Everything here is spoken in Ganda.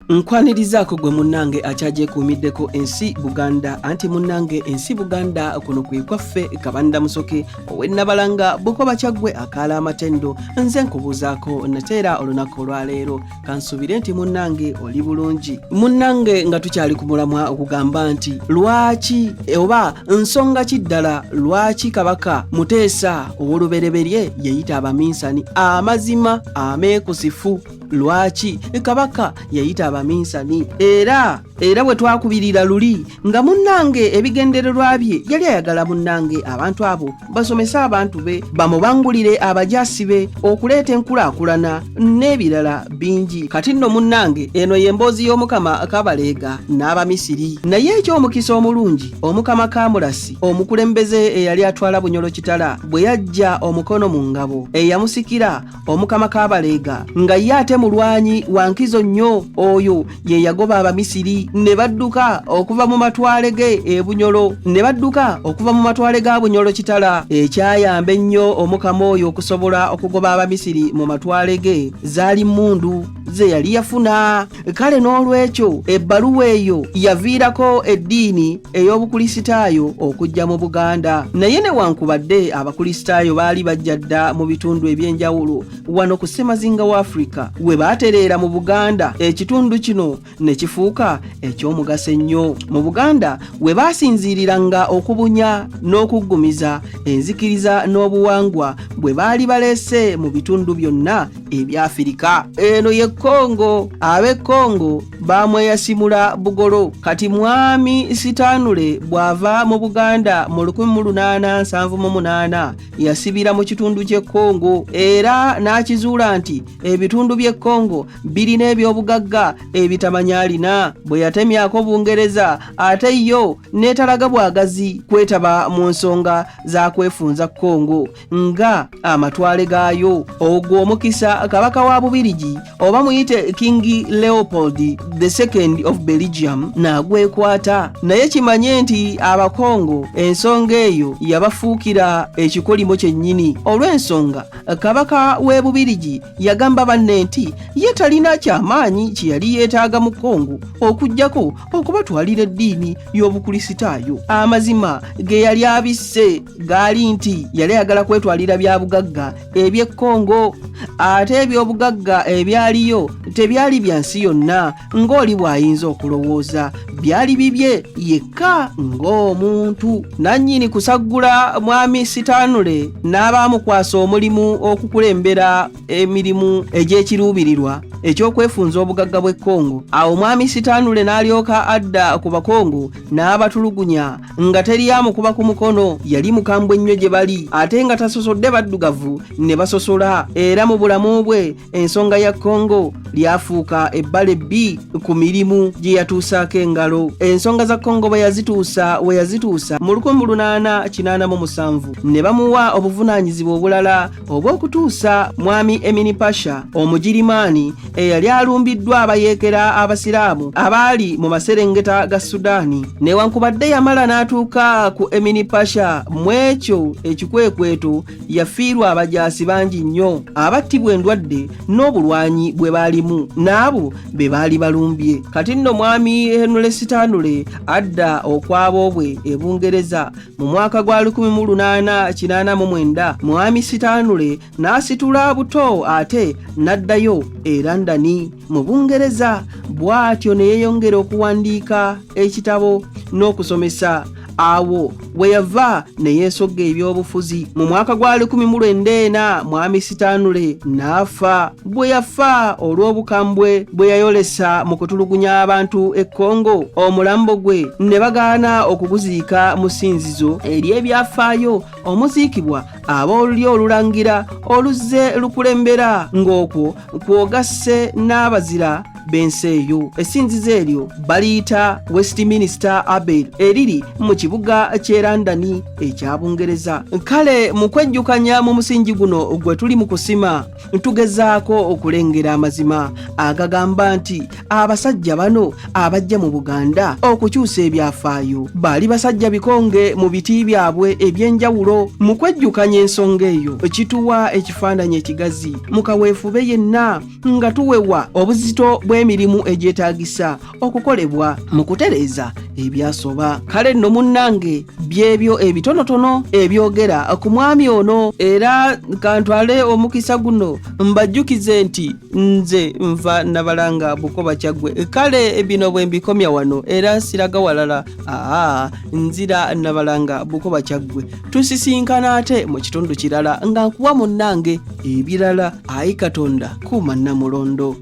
Nkwanirizaako gwe munnange akyagyekuumiddeko ensi Buganda, anti munnange ensi Buganda kuno kwe kwaffe. Kabanda Musoke ow'e Nabalanga, Bukoba, Kyaggwe, akaala amatendo. Nze nkubuuzaako nateera olunaku olwaleero. Kansuubire nti munnange oli bulungi. Munnange, nga tukyali ku mulamwa okugamba nti lwaki oba nsonga ki ddala lwaki Kabaka Muteesa ow'olubereberye yeyita abaminsani? Amazima ameekusifu, lwaki Kabaka yayita abaminsani? Era bwe twakubirira luli nga munnange ebigendererwa bye yali ayagala munnange abantu abo basomese abantu be, bamubangulire abajaasi be okuleeta enkulaakulana n'ebirala bingi. Kati nno munnange, eno y'emboozi y'Omukama Kabaleega n'Abamisiri. Naye eky'omukisa omulungi, Omukama Kamulasi, omukulembeze eyali atwala Bunyolo Kitala, bwe yajja omukono mu ngabo, eyamusikira Omukama Kabaleega, nga ye ate mulwanyi wa nkizo nnyo, oyo ye yagoba Abamisiri ne badduka okuva mu matwale ge e Bunyolo, ne badduka okuva mu matwale ga Bunyolo Kitala. Ekyayamba ennyo Omukama oyo okusobola okugoba Abamisiri mu matwale ge zaali mmundu ze yali yafuna. Kale n'olwekyo ebbaluwa eyo yaviirako eddiini ey'Obukulisitaayo okujja mu Buganda. Naye newankubadde Abakulisitaayo baali bajja dda mu bitundu eby'enjawulo wano ku ssemazinga wa Afirika, we baatereera mu Buganda, ekitundu kino ne kifuuka eky'omugaso ennyo mu Buganda, we baasinziiriranga okubunya n'okuggumiza enzikiriza n'obuwangwa bwe baali baleese mu bitundu byonna eby'Afirika. Eno ye Kongo. Ab'e Kongo bamweyasimula bugolo. Kati Mwami Sitanule bw'ava mu Buganda mu 1878, yasibira mu kitundu ky'e Kongo era n'akizuula nti ebitundu by'e Kongo birina ebyobugagga ebitamanya alina. Bwe yatemyako Bungereza, ate yo n'etalaga bwagazi kwetaba mu nsonga za kwefunza Kongo nga amatwale gaayo. Ogwo omukisa Kabaka wa Bubirigi, oba muyite King Leopold II of Belgium, n'agwekwata. Naye kimanye nti Abakongo ensonga eyo yabafuukira ekikolimo kyennyini, olw'ensonga Kabaka w'e Bubirigi yagamba banne nti ye talina kyamaanyi kye yali yeetaaga mu Kongo okuggyako okubatwalira eddiini y'Obukulisitaayo. Amazima ge yali abisse gaali nti yali ayagala kwetwalira bya bugagga eby'e Kongo, ate ebyobugagga ebyaliyo tebyali bya nsi yonna ng'oli bw'ayinza okulowooza. Byali bibye yekka ng'omuntu nannyini kusaggula. Mwami Sitanule n'abaamukwasa omulimu okukulembera emirimu egy'ekiruubirirwa eky'okwefunza obugagga bw'e Kongo. Awo Mwami Sitanule n'alyoka adda ku Bakongo n'abatulugunya nga teri amukuba ku mukono. Yali mukambwe nnyo gye bali, ate nga tasosodde baddugavu ne basosola. Era mu bulamu bwe ensonga ya Kongo lyafuuka ebbala ebbi ku mirimu gye yatuusaako engalo. Ensonga za Kongo bwe yazituusa we yazituusa mu 1887, ne bamuwa obuvunaanyizibwa obulala obw'okutuusa Mwami Emini Pasha Omugirimaani eyali alumbiddwa abayeekera Abasiraamu abaali mu maserengeta ga Sudaani. Newankubadde yamala n'atuuka ku Emini Pasha, mu ekyo ekikwekweto yafiirwa abajaasi bangi nnyo abattibwa endwadde n'obulwanyi bwe baalimu n'abo be baali balumbye. Kati nno Mwami Henry Sitanule adda okwaboobwe e Bungereza mu mwaka gwa 1889. Mwami Sitanule n'asitula buto ate n'addayo e London mu Bungereza. Bw'atyo ne yeeyongera okuwandiika ekitabo n'okusomesa. Awo we yava ne yeesogga ebyobufuzi. Mu mwaka gwa 1904 Mwami Sitanule n'afa. Bwe yafa olw'obukambwe bwe yayolesa mu kutulugunya abantu e Kongo, omulambo gwe ne bagaana okuguziika mu ssinzizo ery'ebyafaayo omuziikibwa ab'olulyo olulangira oluzze lukulembera, ng'okwo kwogasse n'abazira b'ensi eyo. Essinzizo eryo baliyita Westminster Abbey, eriri mu kibuga ky'e London ekya Bungereza. Kale mu kwejjukanya mu musingi guno gwe tuli mu kusima, tugezaako okulengera amazima agagamba nti abasajja bano abajja mu Buganda okukyusa ebyafaayo baali basajja bikonge mu biti byabwe eby'enjawulo. Mu kwejjukanya ensonga eyo kituwa ekifaananyi ekigazi mu kaweefube yenna nga tuwewa obuzito bw'emirimu egyetaagisa okukolebwa mu kutereeza ebyasoba. Kale nno munnange, byebyo ebitonotono ebyogera ku mwami ono, era kantwale omukisa guno mbajjukize nti nze nva Nabalanga Bukoba Kyaggwe. Kale bino bwe mbikomya wano era siraga walala, aa nzira Nabalanga Bukoba Kyaggwe. Tusisinkana ate mu kitundu kirala nga nkuwa munnange ebirala. Ayi Katonda, kuuma Nnamulondo.